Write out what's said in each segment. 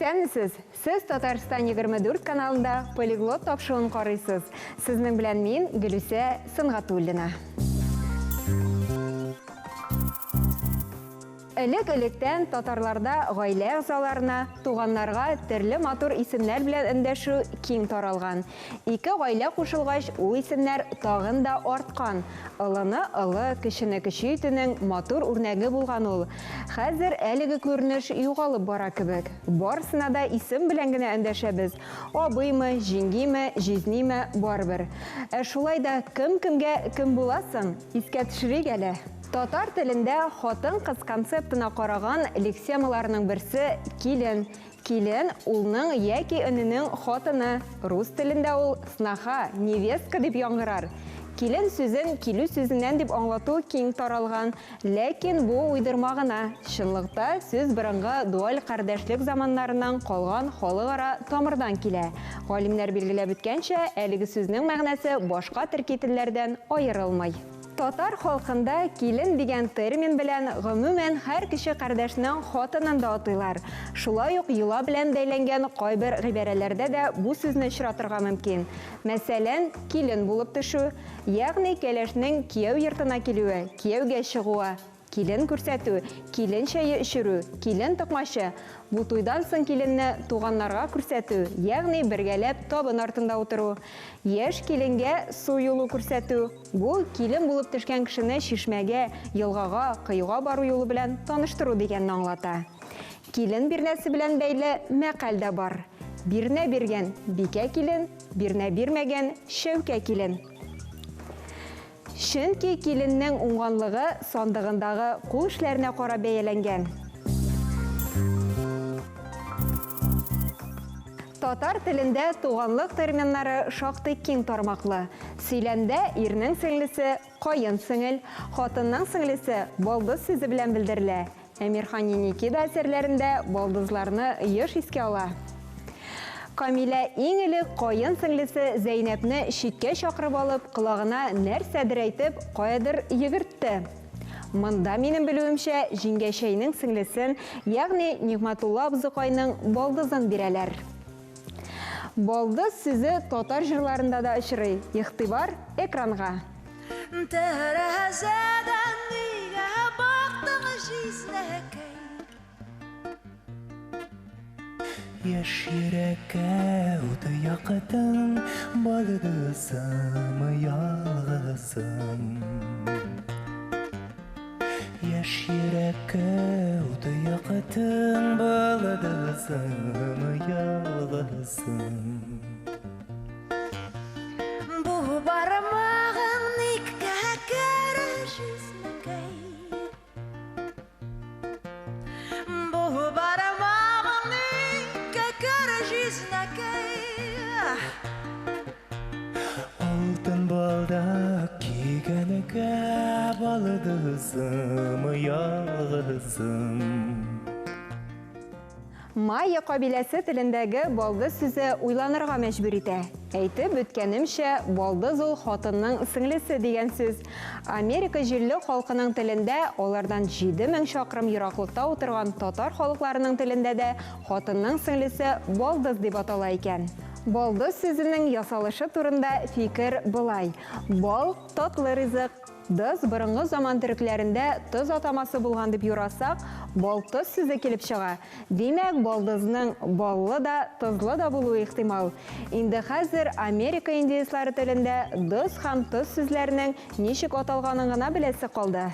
Исәнмесез! Сез Татарстан 24 каналында Полиглот тапшыруын карыйсыз. Сезнең белән мин, Гөлүсә Сөнгатуллина. Элек-электән татарларда гаилә әгъзаларына, туганнарга төрле матур исемнәр белән эндәшү киң таралган. Ике гаилә кушылгач, ул исемнәр тагын да арткан. Олыны олы, кечене кече итүнең матур үрнәге булган ул. Хәзер әлеге күренеш югалып бара кебек. Барысына да исем белән генә эндәшәбез. Абыймы, җиңгиме, җизниме, барыбер. Ә шулай да кем кемгә кем була соң? Искә төшерик әле. Татар телендә хатын-кыз концептына караган лексемаларның берсе, килен. Килен, улның яки эненең хатыны. Рус телендә ул сноха, невестка дип яңгырар. Килен сүзен килү сүзеннән дип аңлату киң таралган. Ләкин бу уйдырма гына. Чынлыкта, сүз борынгы дуаль кардәшлек заманнарыннан калган халыкара тамырдан килә. Галимнәр билгеләп үткәнчә, әлеге сүзнең мәгънәсе башка төрки телләрдән аерылмый. Татар халкында килен дигән термин белән, гомумән, һәр кече кардәшнең хатынын да атыйлар. Шулай ук йола белән бәйләнгән кайбер гыйбарәләрдә дә бу сүзне очратырга мөмкин. Мәсәлән, килен булып төшү, ягъни кәләшнең кияү йортына килүе, кияүгә чыгуы, килен күрсәтү, килен чәе эчерү, килен токмачы, бу туйдан соң киленне туганнарга күрсәтү, ягъни бергәләп табын артында утыру, яшь киленгә су юлы күрсәтү, бу, килен булып төшкән кешене чишмәгә, елгага, коега бару юлы белән таныштыру дигәнне аңлата. Килен бирнәсе белән бәйле мәкаль дә бар, Бирнә биргән, бикә килен, бирнә бирмәгән, чәүкә килен. Чөнки киленнең уңганлыгы сандыгындагы кул эшләренә карап бәяләнгән. Татар телендә туганлык терминнары шактый киң тармаклы. Сөйләмдә ирнең сеңлесе, каен сеңел, хатынның сеңлесе балдыз сүзе белән белдерелә. Әмирхан Еники да әсәрләрендә балдызларны еш искә ала. Камилә иң элек каен сеңлесе Зәйнәпне читкә чакырып алып, колагына нәрсәдер әйтеп, каядыр йөгертте. Монда, минем белүемчә, җиңгәчәйнең сеңлесен, ягъни Нигъмәтулла абзыкайның балдызын бирәләр. Балдыз сүзе татар җырларында да очрый. Игътибар, экранга! Тәрәзәдән нигә бактың, җизнәкәй? Яшь йөрәккә ут яктың, балдызым, ялгызым. Яшь йөрәккә ут яктың, балдызым, ялгызым. Бу бармагың никкә керә, җизнәкәй? Бу бармагың никкә керә, җизнәкәй? Алтын балдак кигәнгә балдызым, ялгызым. Майя кабиләсе телендәге балдыз сүзе уйланырга мәҗбүр итә. Әйтеп үткәнемчә, балдыз ул хатынның сеңлесе дигән сүз. Америка җирле халкының телендә, алардан 7000 чакрым ераклыкта утырган татар халыкларының телендә дә хатынның сеңлесе балдыз дип атала икән. Балдыз сүзенең ясалышы турында фикер болай, бал, татлы ризык, дыз борынгы заман төрекләрендә тоз атамасы булган дип юрасак, балтыз сүзе килеп чыга. Димәк, балдызның баллы да, тозлы да булуы ихтимал. Инде хәзер Америка индеецлары телендә дыз һәм тоз сүзләренең ничек аталганын гына беләсе калды.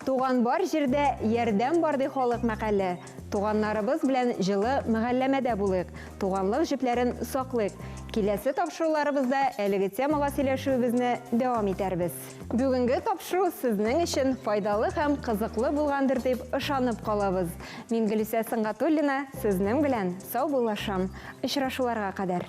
Туган бар җирдә ярдәм бар ди халык мәкале. Туганнарыбыз белән җылы мөгалләмәдә булыйк, туганлык җепләрен саклыйк. Киләсе тапшыруларыбызда әлеге темага сөйләшүебезне дәвам итәрбез. Бүгенге тапшыру сезнең өчен файдалы һәм кызыклы булгандыр дип ышанып калабыз. Мин Гөлүсә Сөнгатуллина сезнең белән саубуллашам. Очрашуларга кадәр.